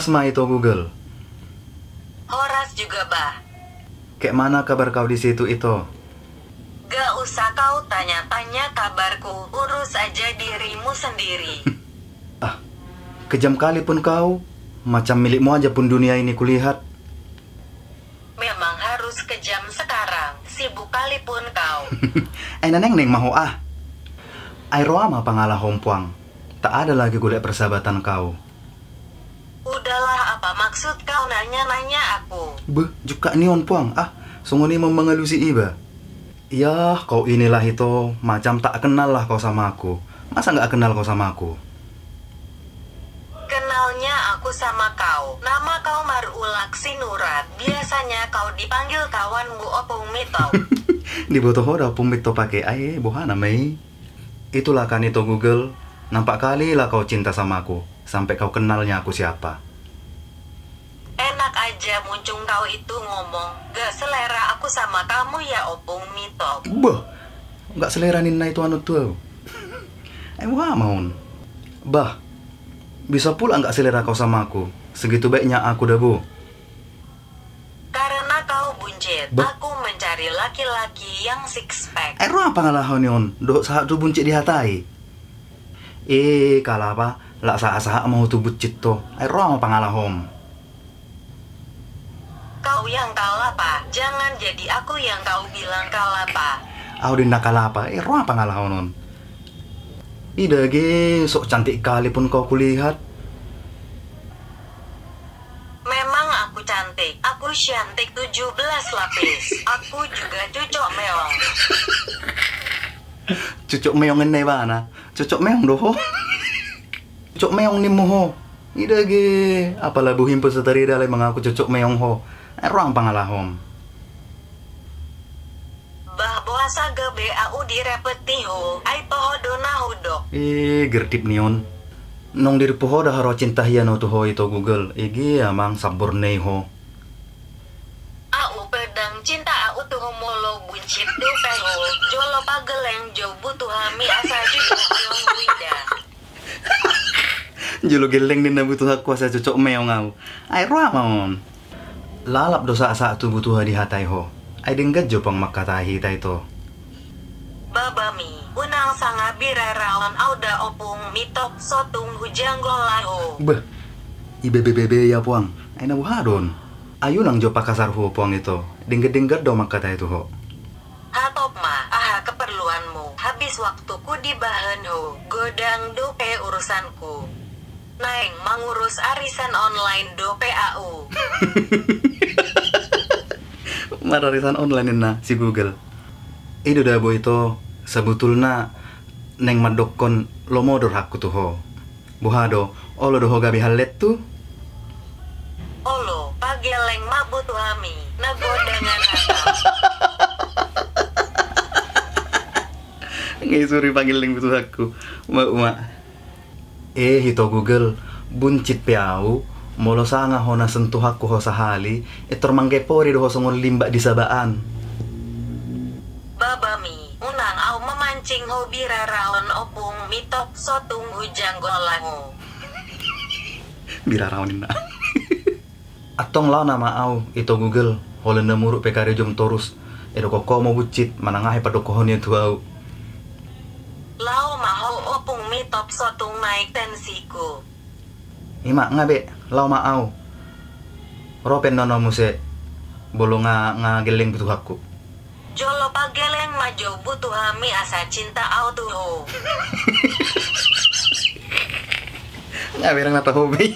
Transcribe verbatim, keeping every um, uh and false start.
Horas ma, Ito Google. Horas juga, Bah. Kayak mana kabar kau di situ, Ito? Gak usah kau tanya-tanya kabarku, urus aja dirimu sendiri. Ah, kejam kali pun kau. Macam milikmu aja pun dunia ini kulihat. Memang harus kejam sekarang, sibuk kali pun kau. Ai na nengneng ma ho, ah. Ai roha ma pangalahom, Puang. Tak ada lagi kulihat persahabatan kau. Udahlah, apa maksud kau nanya-nanya aku? Beh, jungkat ni on, Puang. Ah, songon i ma mangalusi iba. Yah, kau inilah, Ito, macam tak kenal lah kau sama aku. Masa nggak kenal kau sama aku? Kenalnya aku sama kau. Nama kau Marulak Sinurat. Biasanya kau dipanggil kawanmu Opung Mitop. Diboto ho da Opung Mitop ake, ai boha nama i? Itulah kan, Ito Google, nampak kali lah kau cinta sama aku, sampai kau kenalnya aku siapa. Enak aja muncung kau itu ngomong, gak selera aku sama kamu ya, Opung Mitop. Bah, gak selera ninna itu anu tu au. Ai boha ma on. Bah, bisa pula gak selera kau sama aku. Segitu baiknya aku da, Bu. Karena kau buncit, bah, aku mencari laki-laki yang six pack. Ai roha pangalahom ni on, dohot sahat tu buncit dihatai. Eh, kalapa, lak sahat-sahat ma ho tu buncit ho. Ai roha ma pangalahom. Kau yang kalapa, jangan jadi aku yang kau bilang kalapa. Au do ninna kalapa, eh, roha pangalahom on. Ida ge, sok cantik kali pun kau kulihat. Memang aku cantik, aku cantik tujuh belas lapis. Aku juga cucok meong. Cucok meong ninna ibana. Cucok meong do ho. Cucok meong nimmu ho. Ida ge, apala buhim pe satarida alai mangaku cucok meong ho. Ai roha pangalahom. Bah, boasa gabe au direpeti ho, ai toho do na hudok. Eh, gerdip ni on. Nung diripu ho da haroa cinta hian au tu ho, Ito Google. Ege amang, sambor na i ho. Au pe ndang cinta au tu ho molo buncit dope ho. Jolo pageleng jo butuh hami asa cucok meong ho ida. Jolo gelleng ninna butuhakku asa cucok meong au. Ai roha ma on. Lalap do sahat-sahat tu butuha dihatai ho. Ai denggan jo pang mangkatai hita, Ito. Babami, unang sanga biraraon au da Opung Mitop, so tung hujanggo laho. Beh. Ibebebebe ya, Puang. Ai na boha do on. Ai unang jo pakasar ho, Puang, Ito. Denggan-denggan do mangkatai tu ho. Hatop ma, aha keperluanmu? Habis waktuku dibahen ho, godang dope urusanku. Naeng mangurus arisan online dope au. Mararisan online ninna si Google. I do da, Bo, Ito, sabotulna naeng mandokkon lomo do rohangku tu ho. Boha do, olo do ho gabe hallet tu? Olo, pageleng ma butuhami, na godangan hata. Nga isuru pageleng butuhakku. Uma, uma. Eh, Ito Google, buncit pe au, molo sanga ho na sentuhanku ho sahali, eh, tor manggepori do ho songon limbak di sabaan. Babami, unang au mamancing ho biraraon Opung Mitop, so tung hujanggo laho. Biraraon ninna. Antong laho nama au, Ito Google, holan na muruk pe karejom torus. Idokkon ho ma buncit, manang aha pe pandokkonon i tu au. Laho ma ho Opung Mitop, so tung naek tensiku. Ima, nga be, laho ma au. Ro pe nono muse, molo nga, nga gelleng butuhakku. Jolo pageleng ma jo butuhami asa cinta au tu ho. Nga berang na tahu be.